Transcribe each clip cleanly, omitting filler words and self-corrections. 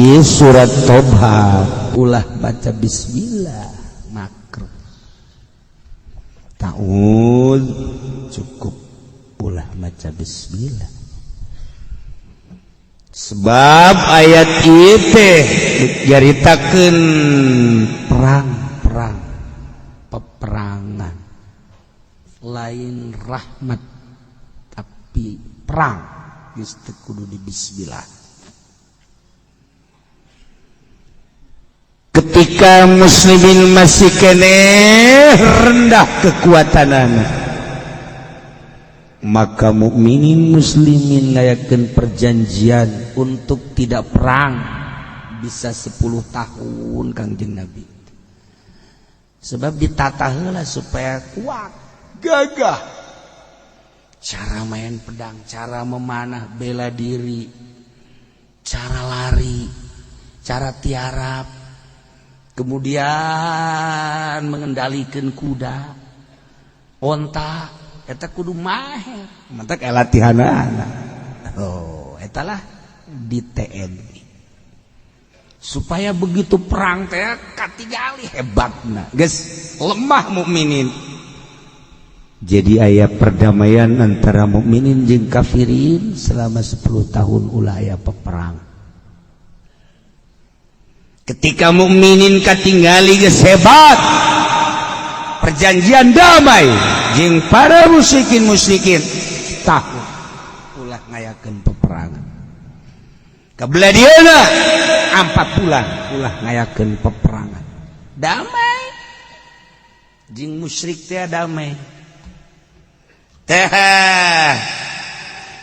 Tapi surat Toba ulah baca bismillah, makruh. Ta'ud cukup, ulah baca bismillah, sebab ayat itu dicaritakeun perang-perang, peperangan, lain rahmat tapi perang, geus teu kudu di bismillah. Ketika muslimin masih keneh rendah kekuatanana, maka mukminin muslimin ngayakeun perjanjian untuk tidak perang bisa 10 tahun, Kangjeng Nabi. Sebab ditata heula supaya kuat, gagah, cara main pedang, cara memanah, bela diri, cara lari, cara tiarap, kemudian mengendalikan kuda, onta, eta kudu maher. Mantak latihan. Oh, eta lah di TNI supaya begitu perang teh katingali hebatna, geus lemah mukminin. Jadi aya perdamaian antara mukminin jeung kafirin selama 10 tahun, ulah aya peperang. Ketika mukminin katingali geus hebat, perjanjian damai jeung para musyrikin musyrikin tahun ulah ngayakeun peperangan. Kabelah dieuna 4 bulan ulah ngayakeun peperangan, damai jeung musyrik teh, damai teh.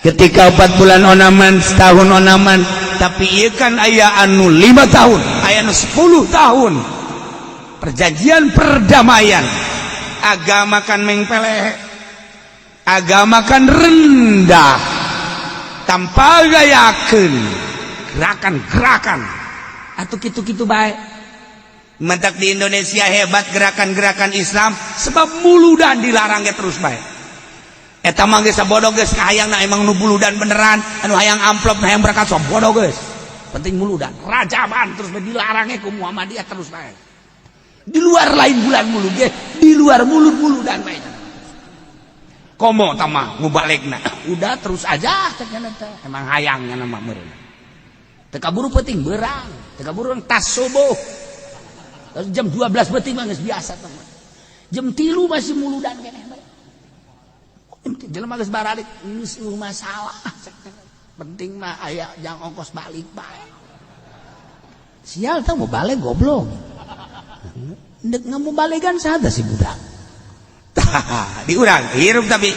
Ketika 4 bulan onaman, setahun onaman, tapi iya kan aya anu 5 tahun, aya anu 10 tahun perjanjian perdamaian. Agama kan mengpeleh, agama kan rendah, tanpa gayakeun gerakan-gerakan atau gitu-gitu baik. Mentak di Indonesia hebat gerakan-gerakan Islam, sebab muludan dilarangnya terus baik. Eta mah geus sabodo, geus kahayangna emang nu muludan beneran, anu hayang amplop, hayang berkat, sabodo geus. Penting muludan, rajaban terus bae, dilarangnya ku Muhammadiyah terus bae. Di luar lain bulan mulud ge, di luar mulud muludan bae. Komo tama mubalegna. Udah terus aja cek teh. Emang hayangnya nama meureun. Teu kaburu penting berang, teu kaburu tas subuh. Terus jam 12 penting mah geus biasa teh. Jam 3 masih muludan keneh. Jelema geus baralik, geus masalah. Penting mah aya jang ongkos balik bae. Sial tah mau balik, goblok. Ndek nggak mau balikan sada si budak. Tah, di urang hirup, tapi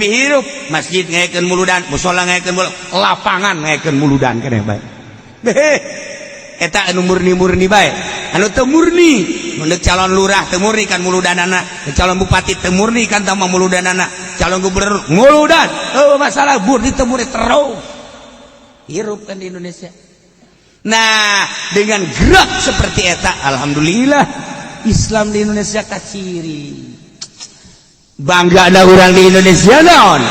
hirup masjid ngayakeun muludan, musola ngayakeun muludan, lapangan ngayakeun muludan keneh bae. Eta anu murni-murni bae. Anu teu murni, nu calon lurah teu murni kan muludanana, calon bupati teu murni kan tama muludanana, calon gubernur muludan. Oh, masalah murni teu murni terus. Hirup kan di Indonesia. Nah, dengan gerak seperti eta, alhamdulillah Islam di Indonesia kaciri. Bangga ada orang di Indonesia naon?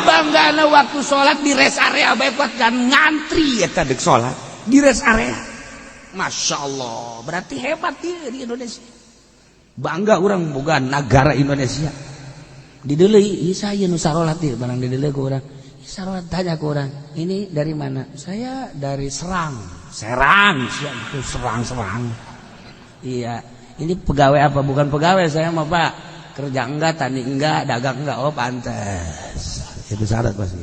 Bangga ada waktu sholat di rest area bae kan ngantri eta dek sholat di rest area. Masya Allah, berarti hebat dia di Indonesia. Bangga orang bukan negara Indonesia. Dideuleu saya nu sarolat ieu barang dideuleu ku urang. Sarolat, tanya ke orang, "Ini dari mana?" "Saya dari Serang." Serang, siap itu Serang Serang. Iya, ini pegawai apa? "Bukan pegawai saya mah, Pak. Kerja enggak, tani enggak, dagang enggak." "Oh, pantes." Itu syarat pasti.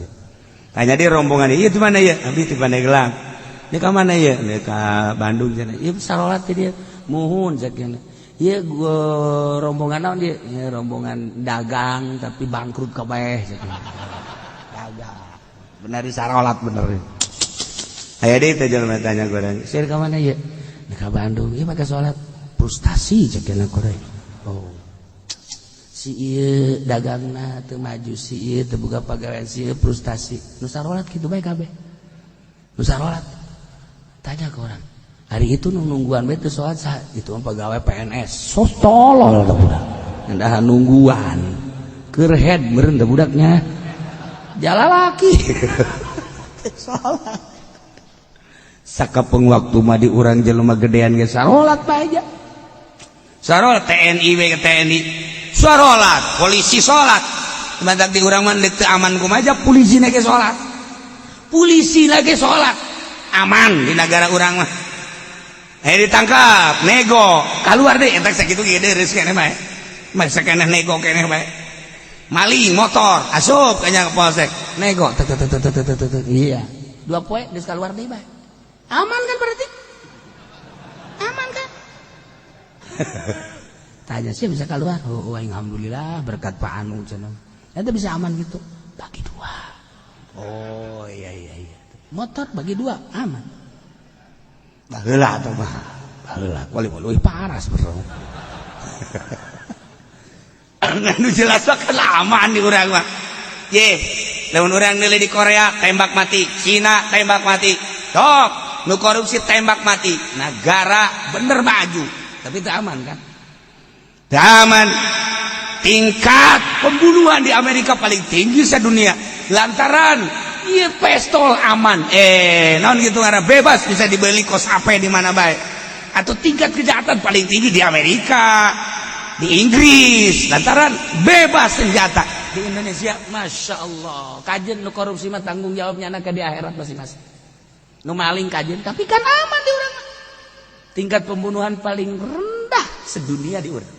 Tanya dia rombongan, "Iya di mana ya?" "Abi di Pandeglang." "Ini ke mana ya?" "Ini ke Bandung sana." "Iya sarolat dia." "Muhun," cek. "Iya gua rombongan naon dia?" "Ya, rombongan dagang tapi bangkrut kabeh," cek. Dagang. Benar di sarolat bener. Aya deui teh jelema tanya ku urang, "Sir ka mana ya?" "Ka Bandung." "Ieu make salat." "Frustasi," cek korang. Oh. Si ieu dagangna teu maju, si ieu teu boga pagawean, si ieu frustasi. Nu sarolat kitu bae kabeh. Nu sarolat. Tanya ke orang. Hari itu nu nungguan bae teu salat saha? "Itu mah pegawai PNS." Sos tolol teh budak. Ngendahan nungguan. Keur head meureun teh budaknya. Jalalaki. Salat. Sakapeung waktu mah di urang jelema gedean ge sarolat bae aja. Sarolat TNI we ke TNI. Sarolat, polisi salat. Mantak di urang mah teu aman kumaha polisi ge salat. Polisi lagi salat. Aman di negara urang mah. Eh, ditangkap, nego, keluar deh, entak sakitu ge deures keneh bae. Masa keneh nego keneh bae. Maling motor, asup kayaknya ke polsek, nego, tet tet tet tet tet. Iya. 2 poe geus keluar deui bae. Aman kan berarti? Aman kan? Tanya sih bisa keluar. Oh, alhamdulillah berkat Pak Anu cenah. Itu bisa aman gitu. Bagi dua. Oh, iya. Motor bagi dua, aman. Baheula atuh mah. Baheula kuali leuwih parah sebenarnya. Nu jelas kan aman di urang mah. Ye, lamun urang nilai di Korea tembak mati, Cina tembak mati. Sok, nu korupsi tembak mati. Negara bener maju, tapi itu aman kan? Teu aman. Tingkat pembunuhan di Amerika paling tinggi sedunia lantaran iya pistol aman, eh, non gitu, karena bebas bisa dibeli kos apa di mana baik, atau tingkat kejahatan paling tinggi di Amerika, di Inggris, lantaran bebas senjata. Di Indonesia, masya Allah, kajen nu korupsi mah tanggung jawabnya anak di akhirat masing-masing. Nu maling kajen, tapi kan aman di urang. Tingkat pembunuhan paling rendah sedunia di urang,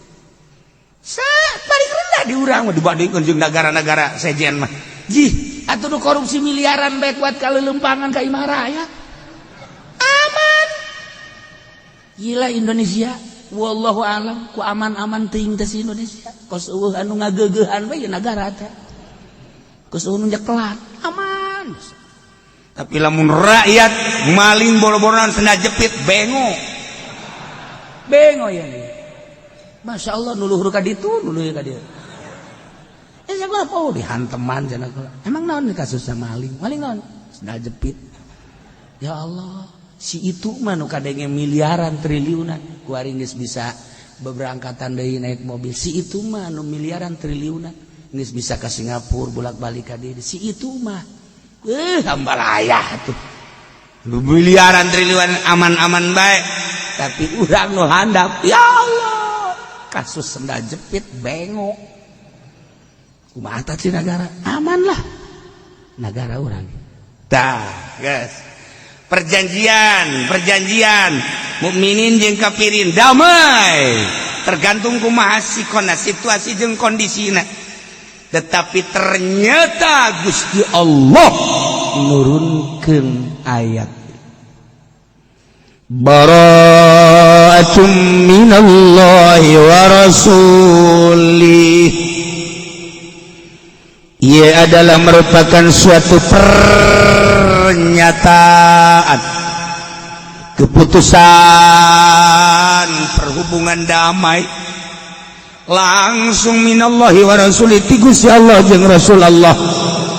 paling rendah di urang mah dibandingkan jeung negara-negara sejen mah. Jih, atuh nu korupsi miliaran bae kuat kalau lempangan ka imah raya. Aman. Gila Indonesia, wallahu alam ku aman-aman teuing teh si Indonesia. Kos eueuh anu ngageugeuhan we negara teh. Kos eueuh nu nyekelan, aman. Tapi lamun rakyat maling boro-boronan sendal jepit bengo. Bengo ya nih. Masya Allah, nuluhur ka ditu, nuluhur ka dieu. Eh, saya oh dihanteman cenah kula. Emang naon kasusnya maling? Maling naon? Sendal jepit. Ya Allah, si itu mah nu kadenge miliaran triliunan, kuari geus bisa beberangkatan deui naik mobil. Si itu mah nu miliaran triliunan geus bisa ke Singapura bolak-balik ka dieu. Si itu mah eh hambalaya tuh. Nu miliaran triliunan aman-aman baik. Tapi urang nu handap, ya Allah, kasus sendal jepit bengok. Kumaha sih negara? Aman lah. Negara urang. Dah, guys. Perjanjian, perjanjian mukminin jeung kafirin damai. Tergantung kumaha sikona, situasi jeung kondisina. Tetapi ternyata Gusti Allah nurunkeun ayat Bara'atum minallahi wa rasulih. Ia adalah merupakan suatu pernyataan keputusan perhubungan damai langsung minallahi wa rasulih, ti Gusti Allah jeung Rasul Allah,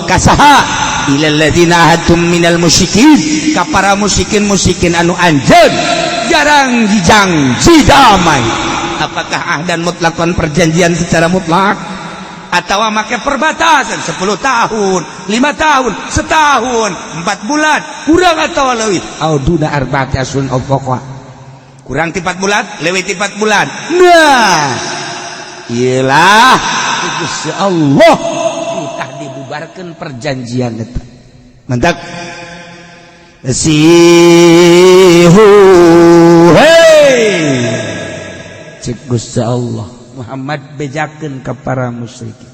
kasaha? Ilal ladzina ahadtum minal musyrikin, ka para musyrikin musyrikin anu anjeun jarang janji damai. Apakah ahdan mutlakon, perjanjian secara mutlak, atau make perbatasan 10 tahun, 5 tahun, setahun, 4 bulan, kurang atau lebih, au duna arba'ati asyhurin au fawqa, kurang ti 4 bulan, leuwih ti 4 bulan. Nah, iyalah Gusti Allah kita dibubarkan perjanjian itu. Mantak sihu, hey, cek Gusti Allah, Muhammad bejakeun ke para musyrikin,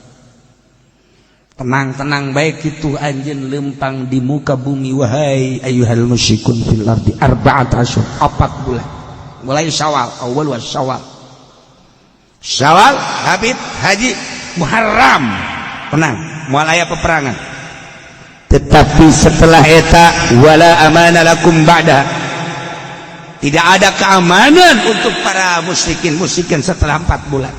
tenang-tenang baik itu anjeun lempang di muka bumi, wahai ayyuhal musyrikun fil ardi arba'at asyhur, 4 bulan, mulai Syawal, awal wa Syawal, Syawal, Habib Haji, Muharram, tenang, moal aya peperangan. Tetapi setelah eta wala amana lakum ba'da, tidak ada keamanan untuk para musyrikin musyrikin setelah 4 bulan.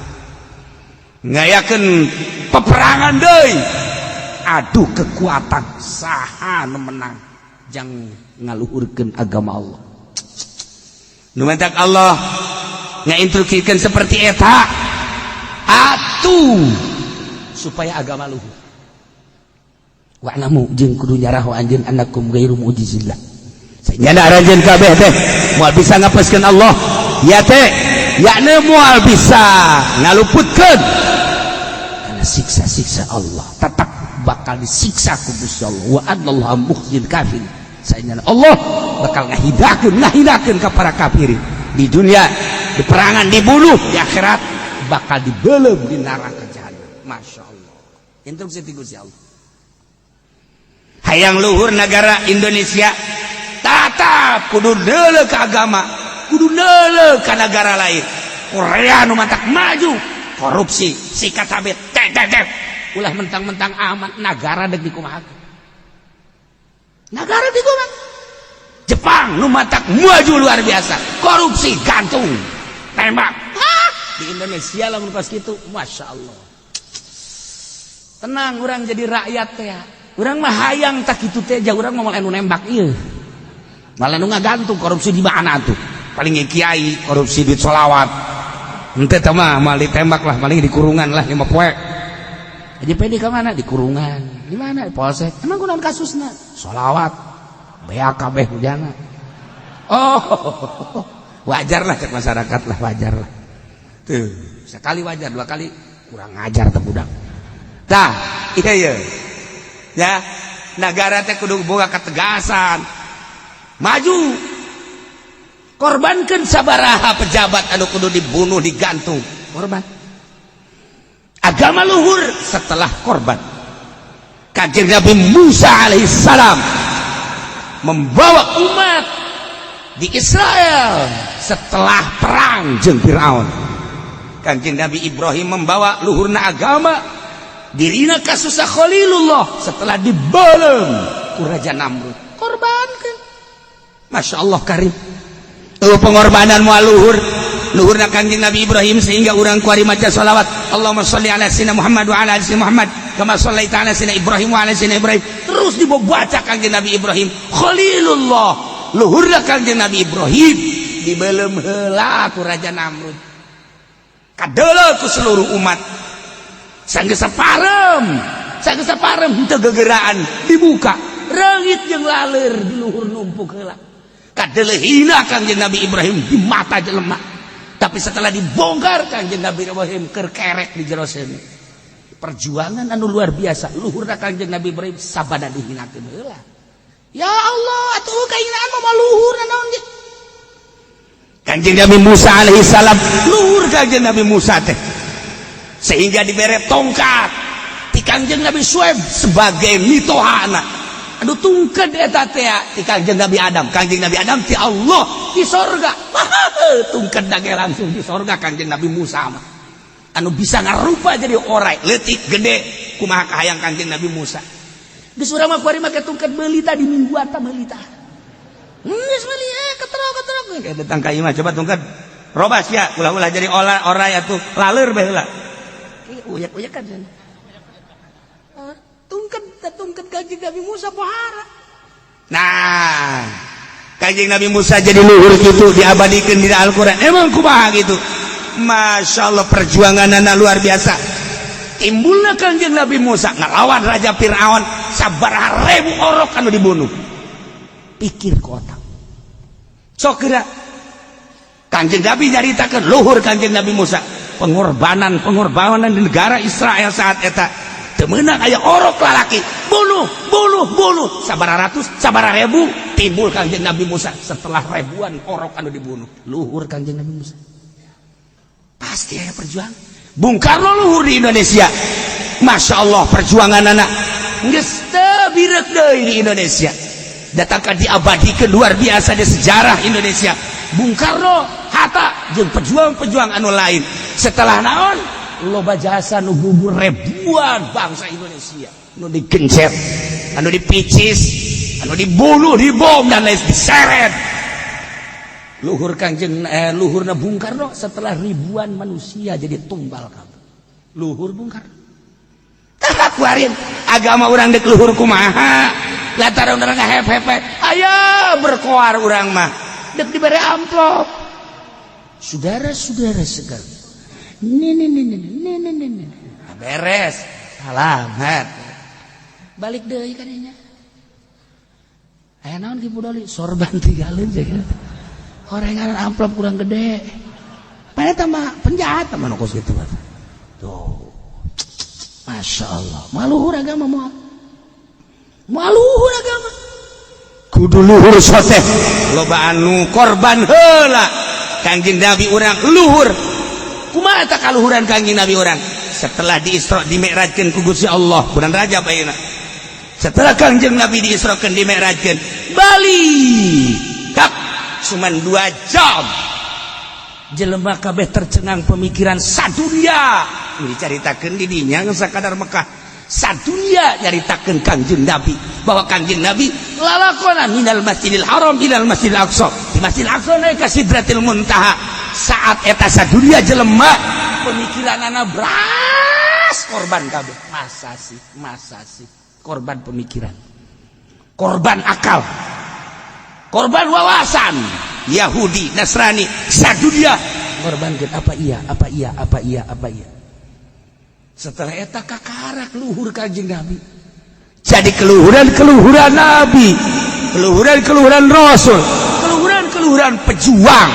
Ngayakeun peperangan deui, adu kekuatan, saha nu menang jang ngaluhurkeun agama Allah. Nu mentak Allah ngainstruksikeun seperti eta atuh supaya agama luhur. Wa'lamu, jeung kudu nyaraho anjeun, annakum ghairu mu'jizillah. Nyana aranjeun kabeh teh moal bisa ngapaskeun Allah ya teh, yakni moal bisa ngaluputkeun karena siksa-siksa Allah. Tetap bakal disiksa ku Gusti Allah. Wa anallaha mukhzil kafir. Saenyana Allah bakal ngahidakeun ngahidakeun ka para kafir di dunia, di perangan, dibunuh, di akhirat bakal dibelem di neraka jahanam. Masya Allah, instruksi ti Gusti Allah. Hayang luhur negara Indonesia, tatap kudu deuleu ke agama, kudu deuleu ke negara lain. Korea nu matak maju, korupsi sikat habis tek tek tek. Ulah mentang-mentang aman negara, dek dikumaha negara, dikumaha. Jepang nu matak maju luar biasa, korupsi gantung, tembak. Hah? Di Indonesia lamun kos kitu, Masya Allah, tenang orang jadi rakyat teh. Urang mah hayang tak kitu teh, jauh urang mah anu nembak ieu malah nu ngagantung. Korupsi di mana tuh? Paling kiai korupsi duit solawat ente teh mah mal ditembak lah, paling di kurungan lah 5 poe aja. Pede ke mana? Di kurungan. Di mana? Di polsek. Emang kunaon kasusna? Solawat BAKB hujana. Oh, wajar lah, cek masyarakat lah, wajar lah tuh. Sekali wajar, dua kali kurang ajar teh budak. Tah iya iya ya, negara teh kudu boga ketegasan maju. Korbankan sabaraha pejabat anu kudu dibunuh, digantung, korban. Agama luhur setelah korban. Kanjeng Nabi Musa alaihissalam membawa umat di Israel setelah perang jeung Firaun. Kanjeng Nabi Ibrahim membawa luhurna agama, dirina kasusah Khalilullah setelah dibelem ku Raja Namrud. Korbankan. Masya Allah karim. Oh, pengorbanan moal luhur. Luhurna Kanjeng Nabi Ibrahim sehingga urang kuari maca sholawat Allahumma sholli ala sayyidina Muhammad wa ala ali sayyidina Muhammad kama shallaita ala sayyidina Ibrahim wa ala sayyidina Ibrahim. Terus dibaca Kanjeng Nabi Ibrahim Khalilullah. Luhurna Kanjeng Nabi Ibrahim dibelem heula ku Raja Namrud, kadeuleu ku seluruh umat. Sanggeus saparem, sanggeus saparem henteu gegeraan, dibuka reungit jeung laleur di luhur numpuk heula. Kadeuleu hina Kanjeng Nabi Ibrahim di mata jelema, tapi setelah dibongkar, Kanjeng Nabi Ibrahim keur kerek di jero seuneu. Perjuangan anu luar biasa. Luhurna Kanjeng Nabi Ibrahim sabada dihinakeun heula. Ya Allah, atuh kahinaan mah luhur naon ge. Kanjeng Nabi Musa alaihi salam, luhur Kanjeng Nabi Musa teh sehingga dibere tongkat ti Kanjeng Nabi Suaib sebagai mitohana. Aduh, tungked eta teh ti Kanjeng Nabi Adam. Kanjeng Nabi Adam ti Allah di sorga, tungked dage langsung di sorga. Kanjeng Nabi Musa mah anu bisa ngarupa jadi orai leutik gede kumaha kahayang Kanjeng Nabi Musa. Geus urang mah kuari make tungked meuli tah di mingguan tah, meuli tah. Geus meuli keterok keterok kayak datang ka imah, coba tungked robas ya, ulah-ulah jadi olah orai atuh, laleur bae heula. Uyak-uyak kan tungked, tungked Kanjeng Nabi Musa pohara. Nah, Kanjeng Nabi Musa jadi luhur gitu, diabadikan di Al-Quran. Emang kumaha gitu? Masya Allah, perjuangan anak luar biasa. Timbulnya Kanjeng Nabi Musa ngelawan Raja Fir'aun, sabaraha ribu orok anu dibunuh. Pikir ke otak sok geura. Kanjeng Nabi nyaritakeun luhur Kanjeng Nabi Musa, pengorbanan pengorbanan di negara Israel saat eta teu meunang aya orok lalaki, bunuh bunuh bunuh, sabaraha ratus, sabaraha ribu. Timbul Kanjeng Nabi Musa setelah ribuan orok anu dibunuh. Luhur Kanjeng Nabi Musa, pasti aya perjuangan. Bung Karno luhur di Indonesia. Masya Allah, perjuangan anak geus teu bireuk deui di Indonesia, datangkan diabadikan luar biasa di sejarah Indonesia. Bung Karno, Hatta jeung pejuang-pejuang anu lain, setelah naon, loba jasa nu gugur ribuan bangsa Indonesia nu digencet, anu dipicis, anu dibunuh, dibom, dan lain, diseret. Luhur Kanjeng luhurna Bung Karno setelah ribuan manusia jadi tumbal kabeh. Luhur Bung Karno. Tah kuarin agama urang dek luhur kumaha? Lantaran urang ngahep-hepe aya berkoar, urang mah dek dibere amplop. Saudara-saudara sekalian, ini ini ini ini ini ini beres, salamat, balik deui kadinya. Aya naon, Ki Pudoli? Sorban tinggalin cek. Horengan amplop kurang gede. Pada tambah penjahat tambah kos gitu. Tuh. Masya Allah. Maluhur agama moal. Maluhur agama. Kudu luhur soteh, loba anu korban heula. Kangjeng Nabi urang luhur. Kumaha eta kaluhuran Kangjeng Nabi urang? Setelah di Isra dimi'rajkeun ku Gusti Allah bulan Rajab ayeuna. Setelah Kangjeng Nabi diisrokeun, dimi'rajkeun, balik kap cuman 2 jam, jelema kabeh tercengang pemikiran sadunia. Dicaritakeun di dinya sakadar Mekah, sadunia nyaritakeun Kangjeng Nabi, bahwa Kangjeng Nabi lalakona minal Masjidil Haram ilal Masjidil Aqsa, di Masjidil Aqsa naik ka Sidratil Muntaha. Saat eta sadunia jelema pemikiranana beras korban kabeh. Masa sih, masa sih korban pemikiran, korban akal, korban wawasan. Yahudi, Nasrani, sadunia korbankeun. Apa iya, apa iya, apa iya, apa iya? Setelah eta kakarak luhur Kanjeng Nabi. Jadi keluhuran keluhuran Nabi, keluhuran keluhuran Rasul, keluhuran keluhuran pejuang,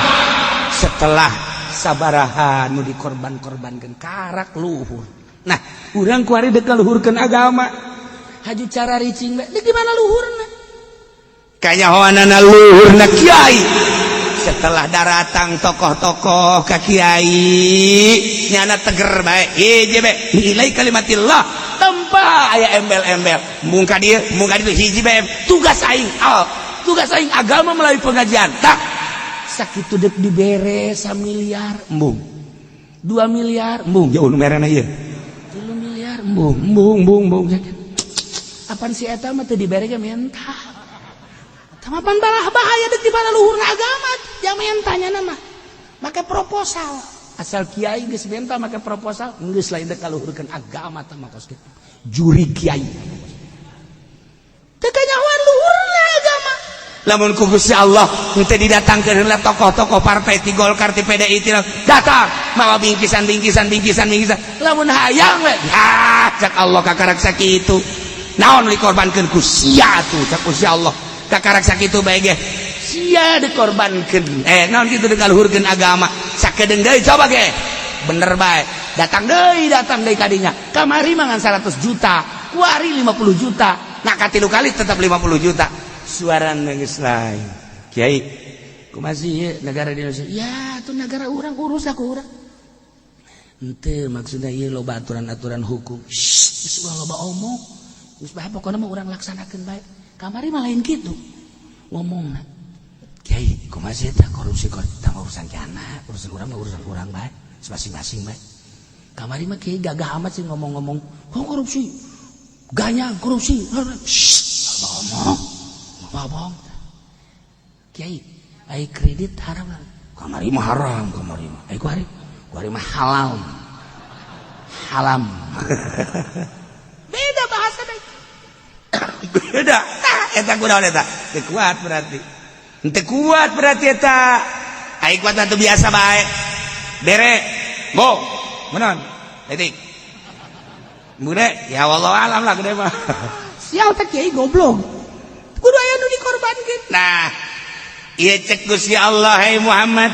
setelah sabaraha nu dikorban-korbankeun, karak luhur. Nah, urang kuari dek luhurkeun agama. Haju cara ricing di gimana luhurna? Kanyahoanana luhurna kiai. Setelah daratang tokoh-tokoh ka kiai, nyana teger bae, hiji bae, nilai kalimatillah tanpa aya embel-embel. Mungka dia, mungka itu hiji bae tugas aing, oh, tugas aing agama melalui pengajian. Tak sakitu dek dibere 1 miliar embung, 2 miliar embung. Jauh nu merena ieu. 3 miliar embung, embung, embung, embung. Apaan si eta mah teu dibere ge mentah. Tamapan balah bahaya dek di mana luhurna agama yang mentanya nama make proposal. Asal kiai geus menta make proposal, geus lain dek kaluhurkeun agama tah mah kos kitu. Juri kiai teu kanyahoan luhurna agama. Lamun ku Gusti Allah henteu didatangkeun heula tokoh-tokoh partai ti Golkar, ti PDI, ti datang mawa bingkisan, bingkisan, bingkisan, bingkisan, lamun hayang we ya cak Allah kakarak sakitu naon dikorbankeun ku sia tuh. Cak Gusti Allah kakarak sakitu bae ge sia dikorbankeun, eh, naon kitu dikaluhurkeun agama. Sakedeung deui coba ge bener bae, datang deui, datang deui kadinya. Kamari mangan 100 juta, kuari 50 juta. Nah, katilu kali tetap 50 juta, suara geus lain. Kiai, kumaha sih negara di Indonesia? Ya itu negara urang, urus aku urang. Ente maksudnya ieu loba aturan-aturan hukum. Shh, geus ulah loba omong, geus bae, pokokna mah urang laksanakeun bae. Kamari mah lain kitu ngomongna. Kiai, kumaha sih eta korupsi? Kok urusan jana, urusan urang mah urusan urang bae, masing-masing bae. Kamari mah kiai gagah amat sih ngomong-ngomong, oh, korupsi ganyang, korupsi. Shh, ngomong ngomong. Kiai, ai kredit haram? Kamari mah haram, kamari mah. Ai kuari, kuari mah halal, halam. Beda bahasa deh. Beda. Nah, eta kunaon eta? Teu kuat berarti. Teu kuat berarti eta. Ai kuat atuh biasa bae. Bere. Bo. Menon. Detik. Bude, ya wallahu alam lah gede mah. Sial teh kiai goblok. Kudu aya nu dikorbankeun. Nah, ieu cek Gusti Allah, hai Muhammad,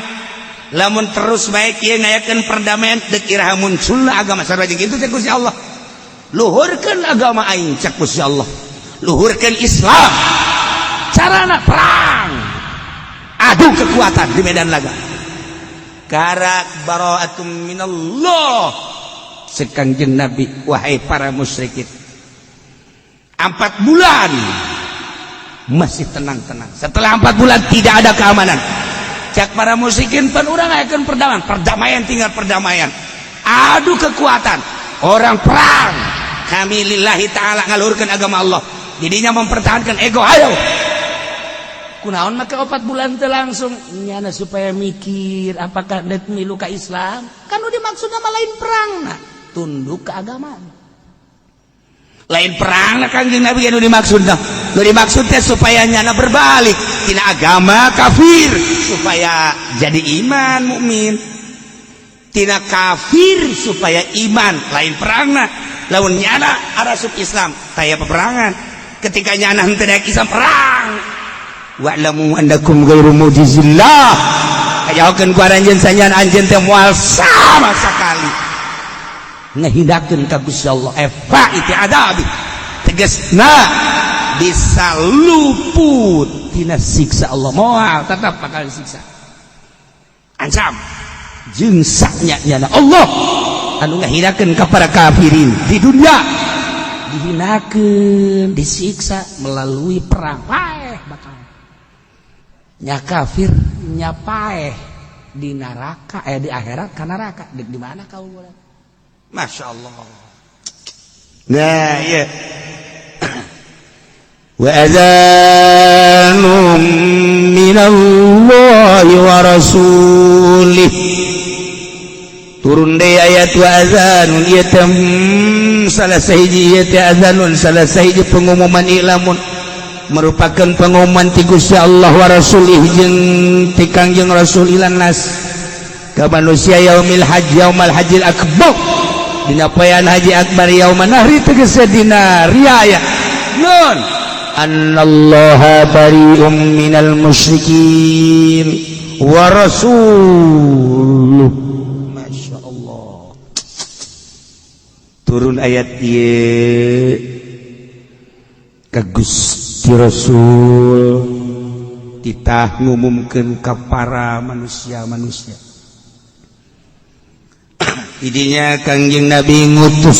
lamun terus baik ieu ngayakeun perdamaian, deuk iraha munculna agama? Sarua jeung kitu cek Gusti Allah. Luhurkeun agama aing, cek Gusti Allah. Luhurkeun Islam. Carana perang. Adu kekuatan di medan laga. Karak bara'atum minallah. Cek Kangjeng Nabi, wahai para musyrikin. 4 bulan masih tenang-tenang. Setelah 4 bulan tidak ada keamanan. Cek para musyrikin, pan urang akan perdamaian, perdamaian tinggal perdamaian. Adu kekuatan. Orang perang. Kami lillahi ta'ala ngaluhurkeun agama Allah. Jadinya mempertahankan ego. Ayo. Kunaon make 4 bulan teh langsung nyana supaya mikir apakah dek milu ka Islam? Kan udah dimaksud nama lain perang, nah tunduk ke agama. Lain perang lah Kangjeng Nabi nu dimaksud. Nu dimaksud teh supaya nyana berbalik tina agama kafir supaya jadi iman mukmin, tina kafir supaya iman, lain perang. Nah, lamun nyana arasup Islam taya peperangan. Ketika nyana henteu daek Islam, perang. Wa'lamu annakum ghairu mu'jizillah. Kajahokeun ku aranjeun sanyan anjeun teh moal sama sekali ngahinakeun ka Gusti Allah. Efa itu adabi tegasna bisa luput tina siksa Allah, moal tetap bakal disiksa. Ancam jeung saknya nyana Allah anu ngahinakeun ka para kafirin di dunia, dihinakeun, disiksa melalui perang, paeh bakal nya kafir nya paeh di neraka, eh, di akhirat ka neraka. Di mana kau? Masya Allah. Nah, iya, wa adzanum minallahi wa rasulih. Turun deui ayat wa adzanun. Ieu teh salah sahiji, ieu teh adzanun salah sahiji pengumuman, ilamun merupakan pengumuman ti Gusti Allah wa rasulih jeung ti Kangjeng Rasul ilan nas ka manusia, yaumil hajj, yaumal hajjil akbar, dina poean haji akbar, yauman nahri tegese dina riaya nun, annallaha bari'um minal musyrikin wa rasuluh. Masya Allah, turun ayat ieu ka Gusti Rasul, titah ngumumkeun ka para manusia-manusia. Idinya Kangjeng Nabi ngutus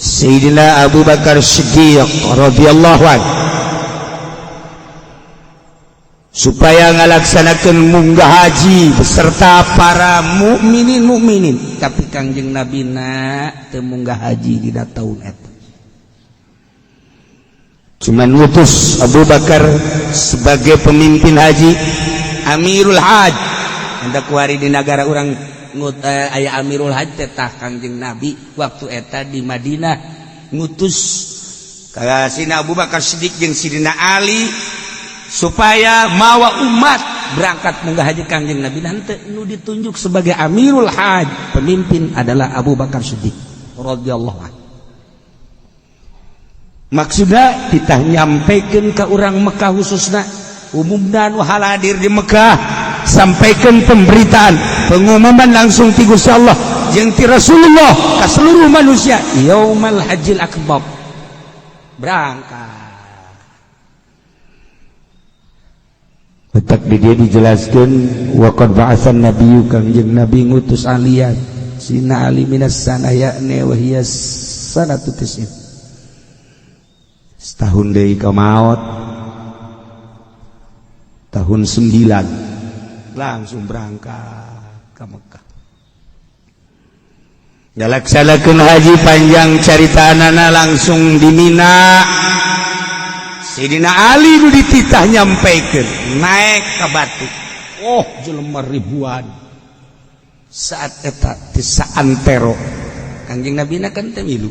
Sayyidina Abu Bakar Siddiq radhiyallahu anhu supaya ngalaksanakeun munggah haji beserta para mukminin mukminin, tapi Kangjeng Nabi na teu munggah haji di tahun eta, cuman ngutus Abu Bakar sebagai pemimpin haji, Amirul Haj. Hendak kuari di negara orang ngut aya Amirul Haj teh. Tah, Kangjeng Nabi waktu eta di Madinah ngutus ka Sina Abu Bakar Siddiq jeung Sidina Ali supaya mawa umat berangkat munggah haji. Kangjeng Nabi nanti nu ditunjuk sebagai Amirul Haj, pemimpin, adalah Abu Bakar Siddiq radhiyallahu anhu. Maksudnya kita nyampaikan ke orang Mekah, khususnya umumna nu hadir di Mekah, sampaikan pemberitaan pengumuman langsung ti Gusti Allah jeung ti Rasulullah ke seluruh manusia, yaumal hajjil akbar berangkat. Letak di dia dijelaskan wa qad ba'atsan nabiyyu, Kangjeng Nabi ngutus alian sina Ali minas sana yakni wa hiya sanatu tis'in, setahun deui ka maut, tahun 9 langsung berangkat ke Mekah ngalaksanakeun haji. Panjang caritanana, langsung di Mina Sidina Ali nu dititah nyampaikan, naik ke batu. Oh, jelema ribuan saat eta di saantero. Kangjeng Nabi na kan teu milu.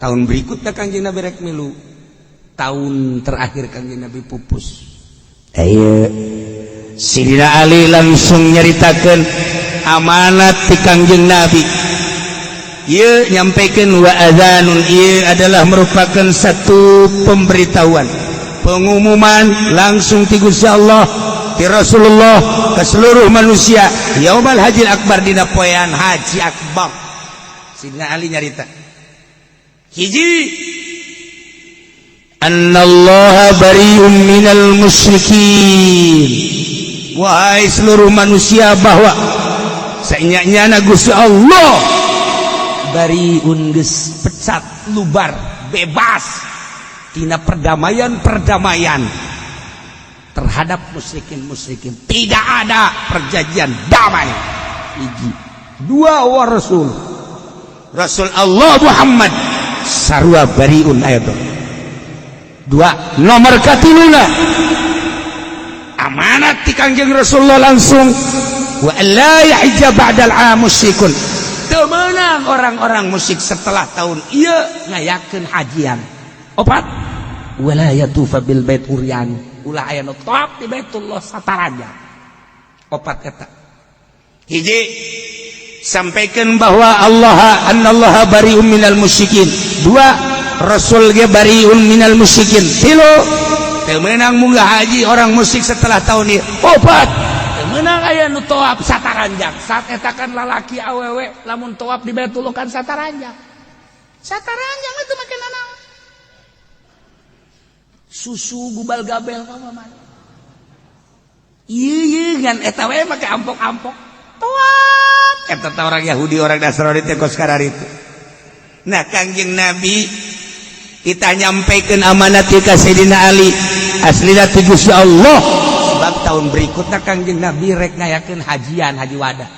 Tahun berikutnya Kangjeng Nabi rek milu, tahun terakhir Kangjeng Nabi pupus. Ayo, Sidina Ali langsung nyaritakan amanat ti Kangjeng Nabi. Ieu nyampaikan wa adzanun, ieu adalah merupakan satu pemberitahuan, pengumuman langsung ti Gusti Allah, ti Rasulullah ke seluruh manusia, yaumal hajil akbar, dina poean haji akbar. Sidina Ali nyarita, hiji, annallaha bari'un minal musyrikin. Wahai seluruh manusia, bahwa sanyana Gusti Allah bariun, geus pecat lubar, bebas tina perdamaian-perdamaian terhadap musyrikin-musyrikin, tidak ada perjanjian damai. Hiji, dua, wa rasul, Rasul Allah Muhammad sarua bariun ayat dua. Nomor katiluna, amanat ti Kangjeng Rasulullah langsung, wa la yahijja ba'dal 'am musyrikun, teu meunang orang-orang musyrik setelah tahun ieu ngayakeun hajian. Opat, wala yatufa bil bait uryan, ulah aya nu tawaf di Baitullah sataraja. Opat eta. Hiji, sampaikan bahwa Allah, annallaha bari'un minal musyrikin. Dua, Rasul ge bari'un minal musyrikin. Tilu, Teu meunang munggah haji orang musyrik setelah tahun ieu. Opat, teu meunang aya nu tawaf sataranjang. Saat eta kan lalaki awewe lamun tawaf di Baitullah kan sataranjang. Sataranjang itu make nanaon? Susu gubal gabel ka mana? Ieu ieu ngan eta we make ampok-ampok. Tawaf. Eta teh orang Yahudi, orang Nasrani teh kos itu. Nah, Kangjeng Nabi kita nyampaikan amanat ka Sayyidina Ali, aslina ti Gusti Allah, sebab tahun berikutnya Kangjeng Nabi rek ngayakeun hajian, haji wada.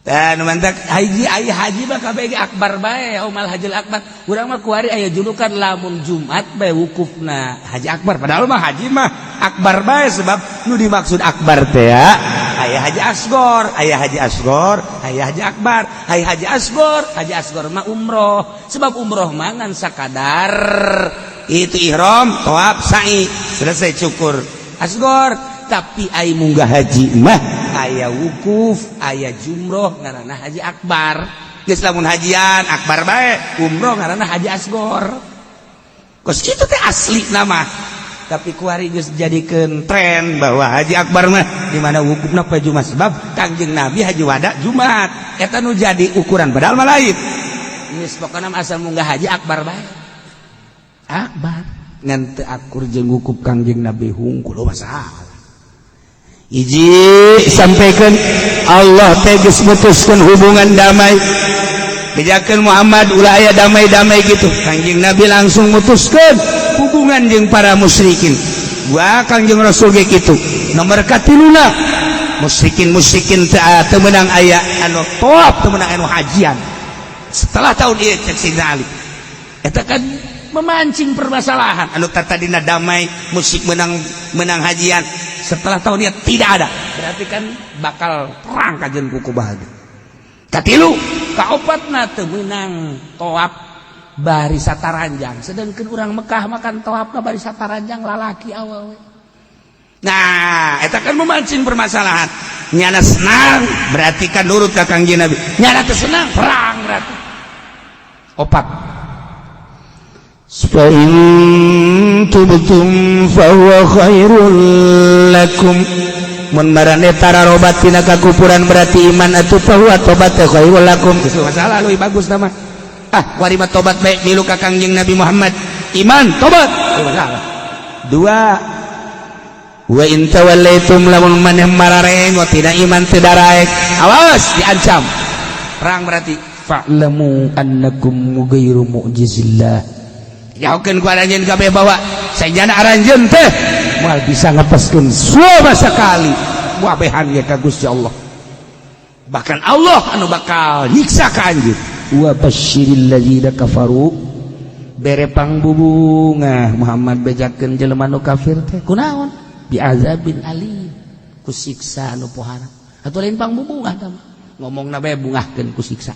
Dan mantak haji, aya haji mah kabeh akbar bae, umal hajil akbar. Urang mah kuari aya julukan lamun Jumat bae wukufna haji akbar, padahal mah haji mah akbar bae, sebab nu dimaksud akbar teh ya aya haji asgor, aya haji asgor, aya haji akbar, aya haji asgor. Haji asgor mah umroh, sebab umroh mah ngan sakadar itu ihram, tawaf, sa'i, selesai, cukur asgor. Tapi ai munggah haji mah aya wukuf, aya jumroh, ngaranna haji akbar. Geus lamun hajian akbar bae, umroh ngaranna haji asgor. Kos kitu teh asli nama, tapi kuari geus jadikeun tren bahwa haji akbar mah di mana wukufna poe Jumat, sebab Kangjeng Nabi haji wada Jumat. Eta nu jadi ukuran, padahal mah lain. Geus pokona asal munggah haji akbar bae, akbar ngan teu akur jeung wukuf Kangjeng Nabi hungkul masalah. Hiji, sampaikan Allah teh geus mutuskeun hubungan damai. Bejakeun Muhammad ulah aya damai-damai gitu. Kangjeng Nabi langsung mutuskeun hubungan jeung para musyrikin. Gua Kangjeng Rasul ge kitu. Nomor katiluna, musyrikin musyrikin teu teu meunang aya anu tawaf, teu meunang anu hajian setelah tahun ieu, cek Sayyidina Ali. Eta kan memancing permasalahan. Anu tadina damai, musyrik menang menang hajian, setelah tahun ieu tidak ada, berarti kan bakal perang kajen kuku bahagia. Katilu, kaopatna, teu meunang tawaf bari sataranjang, sedangkan orang Mekah makan tawaf bari sataranjang lalaki awewe. Nah, eta kan memancing permasalahan. Nyana senang berarti kan nurut ka Kangjeng Nabi, nyana teu senang perang berarti. Opat. فإن تبتم فهو خير لكم. Mun marane tararobat tina kakufuran, berarti iman atuh, فهو tobat teh خير لكم. Geus masalah leuwih bagus nama. Ah, kuari mah tobat bae, milu ka Kangjeng Nabi Muhammad, iman tobat. Teu masalah. Dua, وإن توليتم lamun maneh mararengot tina iman, teu daraek, awas diancam perang berarti. فاعلموا أنكم غير معجز الله. Jauhkeun ku aranjeun kabeh bahwa sajana aranjeun teh moal bisa ngepaskeun sama sekali wabehan ge ka Gusti Allah, bahkan Allah anu bakal nyiksa ka anjeun. وبشر الذين كفروا. Bere pangbubungah Muhammad, bejakeun jelema nu kafir teh kunaon, بعذاب أليم, ku siksa anu pohara. Atuh lain pangbubungah tah mah, ngomongna bae bungahkeun ku siksa.